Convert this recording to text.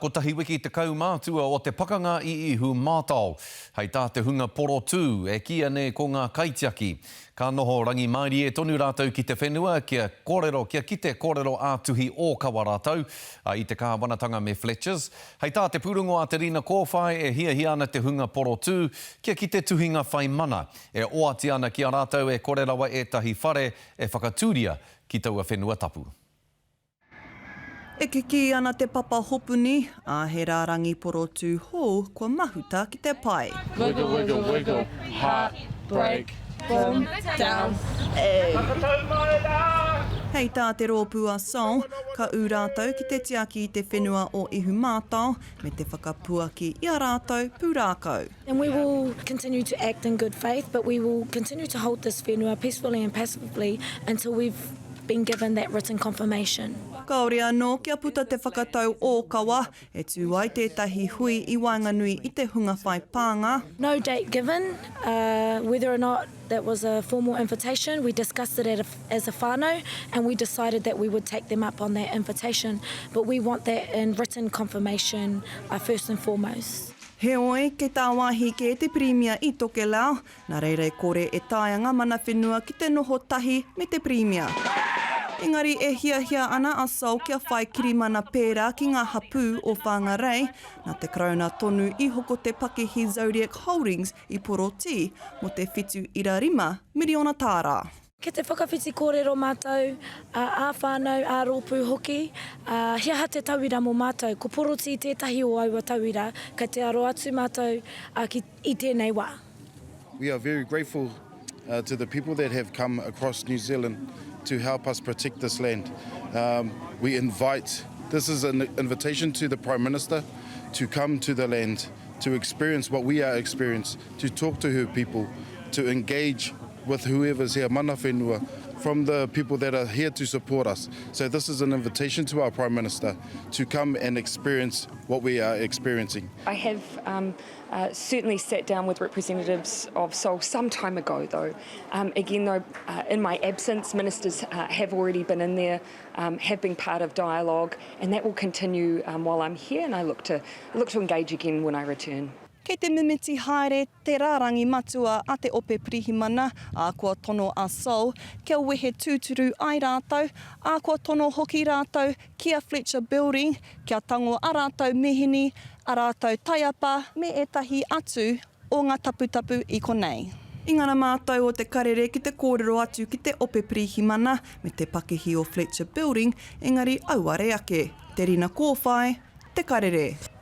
kotahi wiki te kaumātua o te pakanga i Ihumātao. Hei tā te hunga porotū, e kīia nei ko ngā kaitiaki. Ka noho rangimārie tonu rātou ki te whenua, kia kōrero, kia kite kōrero ā-tuhi ōkawa rātou, i te kāwanatanga me Fletchers. Hei tā te pūrongo a Te Rina Kōwhai, e hiahia ana te hunga porotū kia kite tuhinga whai mana, e oati ana ki a rātou e kore rawa ētahi whare e whakatūria ki taua whenua tapu. E kikī ana te papa hopuni, ā, he rārangi porotū hou kua mahuta ki te pae. Wiggle, wiggle, wiggle, heart, break, boom, down, hey. Whakatau mai rā! Hei tā te rōpū a Sol, ka ū rātou ki te tiaki i te whenua o Ihumātao me te whakapuaki i a rātou pūrākau. And we will continue to act in good faith, but we will continue to hold this whenua peacefully and passively until we've been given that written confirmation. Kāore anō kia puta te whakatau ōkawa, e tū ai tētahi hui i waenganui i te hunga whai pānga. No date given, whether or not that was a formal invitation, we discussed it as a whānau and we decided that we would take them up on that invitation, but we want that in written confirmation first and foremost. Heoi, kei tāwāhi kē te Pirimia i Tokelau, nā reira e kore e taea ngā mana whenua ki te noho tahi me te Pirimia. Engari e hiahia ana a Sol kia whai kirimana pērā ki ngā hapū o Whangarei, nā te Karauna tonu i hoko te pakihi Zodiac Holdings i Porotī mō te 7.5 miriona tāra. Kei te whakawhiti kōrero mātou, ā-whānau, ā-rōpū hoki, ā, he aha te tauira mō mātou? Ko Porotī tētahi o aua tauira kei te aro atu mātou ki i tēnei wā. We are very grateful to the people that have come across New Zealand to help us protect this land. We invite, this is an invitation to the Prime Minister to come to the land, to experience what we are experiencing, to talk to her people, to engage with whoever's here, mana whenua, from the people that are here to support us. So this is an invitation to our Prime Minister to come and experience what we are experiencing. I have um, uh, certainly sat down with representatives of Seoul some time ago, though. Um, again, though, uh, in my absence, ministers uh, have already been in there, um, have been part of dialogue, and that will continue um, while I'm here, and I look to, look to engage again when I return. Kei te mimiti haere te rārangi matua a te Ope Pirihimana, ā, kua tono a Sol kia wehe tūturu ai rātou, ā, kua tono hoki rātou ki a Fletcher Building kia tango a rātou mihini, a rātou taiapa me ētahi atu o ngā taputapu i konei. I ngana mātou o Te Karere ki te kōrero atu ki te Ope Pirihimana me te pakihi o Fletcher Building, engari auare ake. Te Rina Kōwhai, Te Karere.